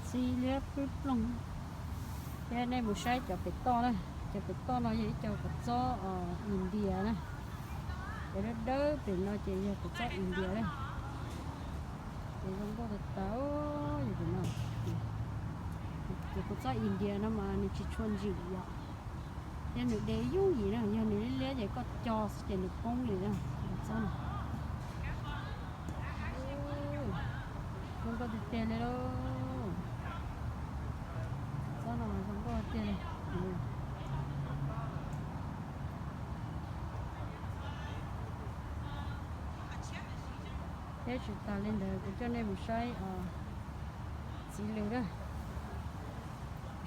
Txiv liab ploog. Thiab nej mus saib cov pem toj na, cov pem toj no yog ib co kua txob India na. Cov dawb dawb pem no ces yog kua txob India na. Ces zoo nkauj tas tas, yog pem no. Ces kua txob India no mas nws tsis tshua ntsim yom, thiab nws de yooj yim na, yog nws liab liab ces koj co xwb ces nws poob li na. Kua txob no zoo nkauj tiag tiag li lauj. Txob no zoo nkauj tiag li. Thiab tsis tas li ntawd kuv coj nej mus saib txiv lws na.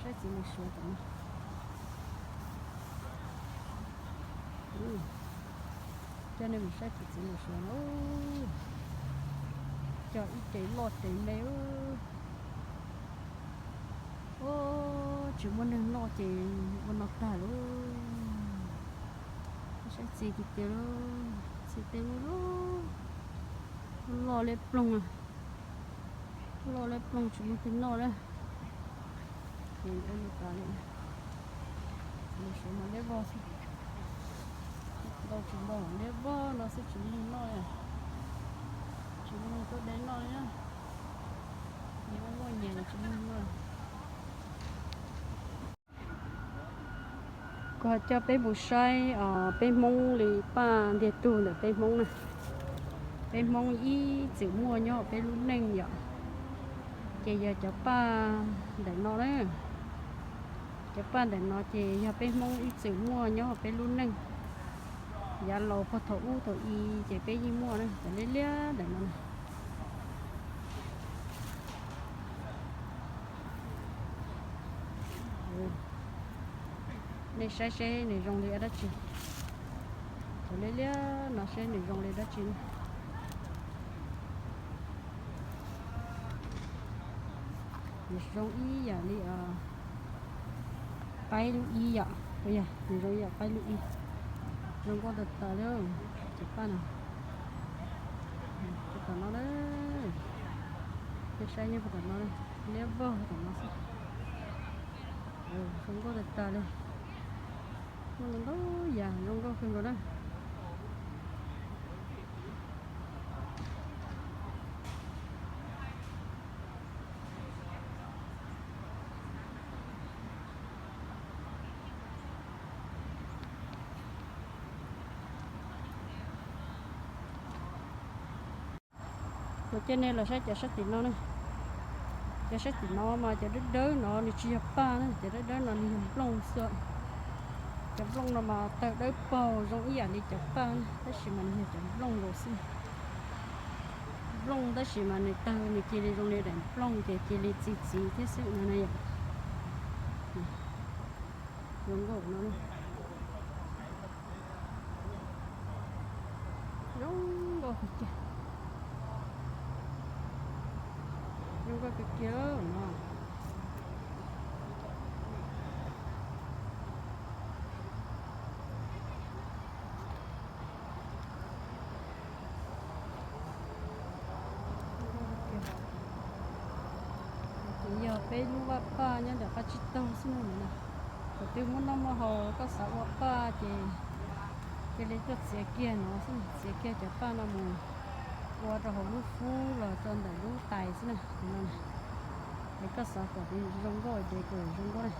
Saib txiv lws suav tom no. Coj nej mus saib kuv txiv lws suav no. Cog ib tes loj tes me. Tsis muaj neeg noj ces ua no tag lauj. Saib txiv tiag tiag lauj, txiv tes loj loj, loj liab ploog, loj liab ploog tsis muaj twg noj na. Ces ua no tas li. Txiv lws suav mas liab vog xwb, ntau tsis ntau, liab vog no xwb tsis muaj neeg noj li, tsis muaj neeg tuaj de noj li na. Muaj muaj nyias tsis muaj neeg noj. Kuv ho coj peb mus saib peb Hmoob li paj ntiag tug ntawm peb Hmoob na. Peb Hmoob ib txwm muaj nyob peb lub neej yom. Ces yog cov paj ntawm no na. Cov paj ntawm no ces yog peb Hmoob ib txwm muaj nyob peb lub neej. Yav laus puag thaum ub thaum i ces peb yeej muaj na, cov liab liab ntawm no na. Nej saib seb nws zoo li dab tsi. Cov liab liab no seb nws zoo li dab tsi. Nws zoo ib yam li qaib lub ib yom, nws zoo ib yam qaib lub ib. Zoo nkauj tas tas li. Cov paj no, puag tom no na, nej saib nyob puag tom no, liab vog tom no xwb. Zoo nkauj tas tas li. Muaj ntau ntau yam zoo nkauj kawg nkaus na. Kuv coj nej los saib cov sab tim no na. Cov sab tim no mas cov dawb dawb no nws tsis yog paj na, cov dawb dawb no nws yog nplooj xwb. Cov nplooj no mas tawg dawb paug zoo ib yam li cov paj na, tab sis mas nws yog cov nplooj nkaus xwb. Nplooj tab sis mas nws tawg nws cia li zoo li daim nplooj ces cia li txi txiv thiab xwb no na yom. Zoo nkauj no, zoo nkauj kawg kiag, zoo nkauj kawg kiag no. Ces yog peb lub vaj paj nyob ntawm qab tsib taug xwb no na. Thaum twg muaj noj muaj haus koj xav ua paj ces cia li tuaj txiav kiag no xwb, txiav kiag cov paj no mus ua rau hauv lub fub los rau ntawm lub tais xwb na. Es koj xav kom zoo nkauj ces kom zoo nkauj na.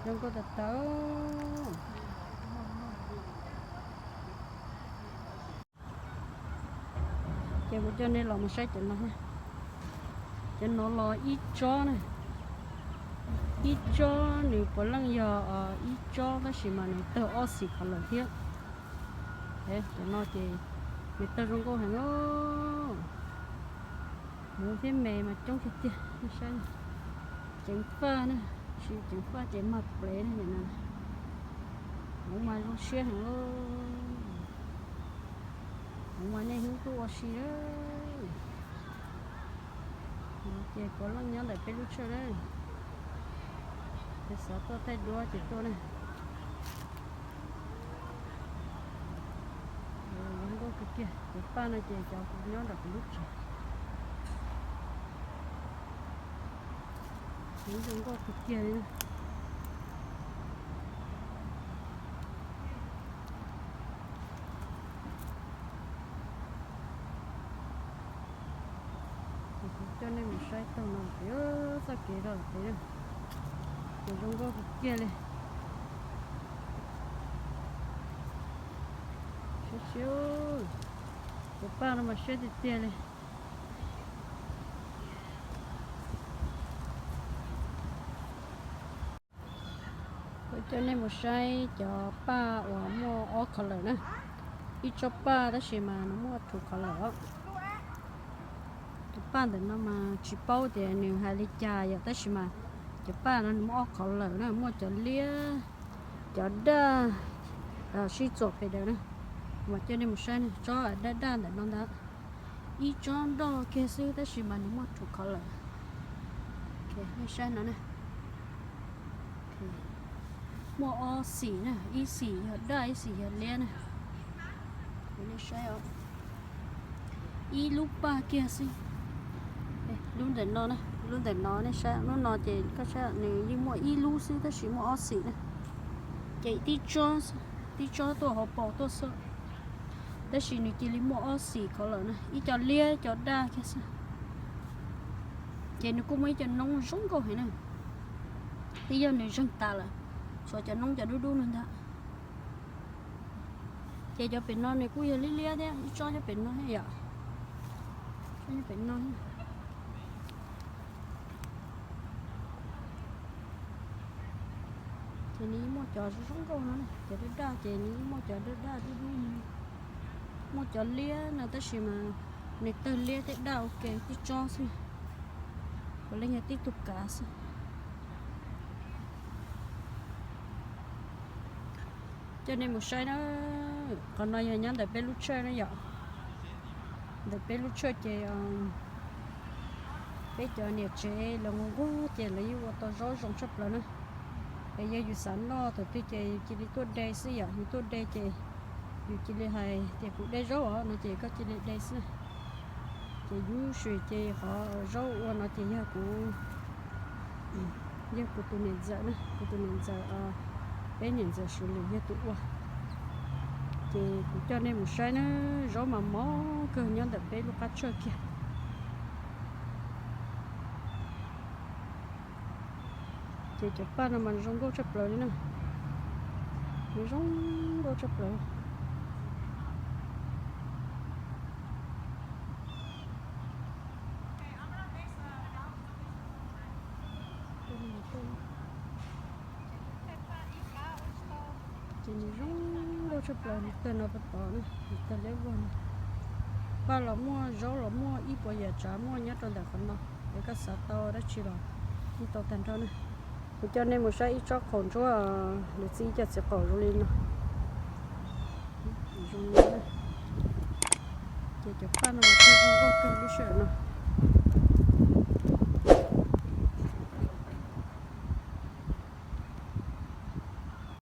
Zoo nkauj tas tas. Ces kuv coj nej los mus saib cov no. Cov no los ib tsob na. Ib tsob nws puav leej yog ib tsob tab sis mas nws tawg ob xim qhov lawm thiab. Cov no ces nws tawg zoo nkauj heev. Hmuv thiab me mas coob tiag tiag. Saib, ceev faj na, tsis ceev faj ces mag plev na. Hmuv mas zoo siab heev lauj. Hmuv mas niaj hnub tuaj ua si lawm. Ces puav leej nyob ntawm peb lub tshawj na. Ces xav tuaj thaij duab ces tuaj na. Zoo nkauj kawg kiag. Cov paj no ces cov kuv nyob nram kuv lub tsev. Kuv zoo nkauj kawg kiag li na. Ces kuv coj nej mus saib taug no pem txoj kev rau pem na. Ces zoo nkauj kawg kiag li. Siab siab, cov paj no mas siab tiag tiag li. Kuv coj nej mus saib cov paj uas muaj ob color na. Ib tsob paj tab sis mas nws muaj two color os. Cov paj ntawm no mas tsis paub tias nws hais li cas yom, tab sis mas cov paj no nws muaj ob color na, muaj cov liab, cov daj, sib txuam pem daws na. Mas coj nej mus saib na, tsob daj daj ntawm no ntag. Ib tsob nroj kiag xwb tab sis mas nws muaj two color. Nej saib no na. Muaj ob xim na, ib xim yog daj ib xim yog liab na. Nej saib os, ib lub paj kiag xwb. Lub ntawm no na, lub ntawm no nej saib, lub no ces koj saib nws yeej muaj ib lub xwb tab sis muaj ob xim na. Ces tib tsob, tib tsob tuaj hauv paus tuaj xwb, tab sis nws cia li muaj ob xim color na, ib co liab co daj kiag xwb. Ces nws kuj muaj ib co noob zoo nkauj heev na, twb yog nws zeeg tas lawm, tshuav cov noob cov dub dub no ntag. Ces cov pem no nws kuj yog liab liab thiab, ib tsob nyob pem no thiab yom. Tsob nyob pem no. Ces nws yeej muaj cov zoo nkauj no, cov daj daj ces nws yeej muaj cov daj daj dub dub no. Muaj cov liab no tab sis mas nws tawg liab thiab daj ua ke tib tsob xwb, puav leej yog tib tug kav xwb. Coj nej mus saib na, qhov no yog nyob ntawm peb lub tshawj na yom. Ntawm peb lub tshawj ces peb cov niam tsev lawv nquag nquag ces lawv yeej ua tau zaub zoo tshaj plaws na. Es yog yus xav noj thaum twg ces yus cia li tuaj de xwb yom, yus tuaj de ces yus cia li hais tias kuv de zaub os no ces koj cia li de xwb. Ces usually ces qhov zaub ua no ces yog kuv, yog kuv tus niam ntxawm na, kuv tus niam ntxawm, peb niam ntxawm Suav Lwm yog tus ua. Ces kuv coj nej mus saib na, zaub mas mos kawg nyob ntawm peb lub qab tshawj kiag. Ces cov paj no mas zoo nkauj tshaj plaws li na, nws zoo nkauj tshaj plaws. Ces nws zoo nkauj tshaj plaws, nws tawg no puag tod na, nws tawg liab vog no. Paj los muaj, zaub los muaj, ib puas yam tsav muaj nyob rau ntawm qhov no. Es koj xav tau dab tsi los yeej tau tag nrho na. Kuv coj nej mus saib ib tsob qaum ntsuab, nws txi ib co txiv qaum zoo li no. Zoo li no. Ces cov paj no mas tawg zoo nkauj kawg lub sij hawm no.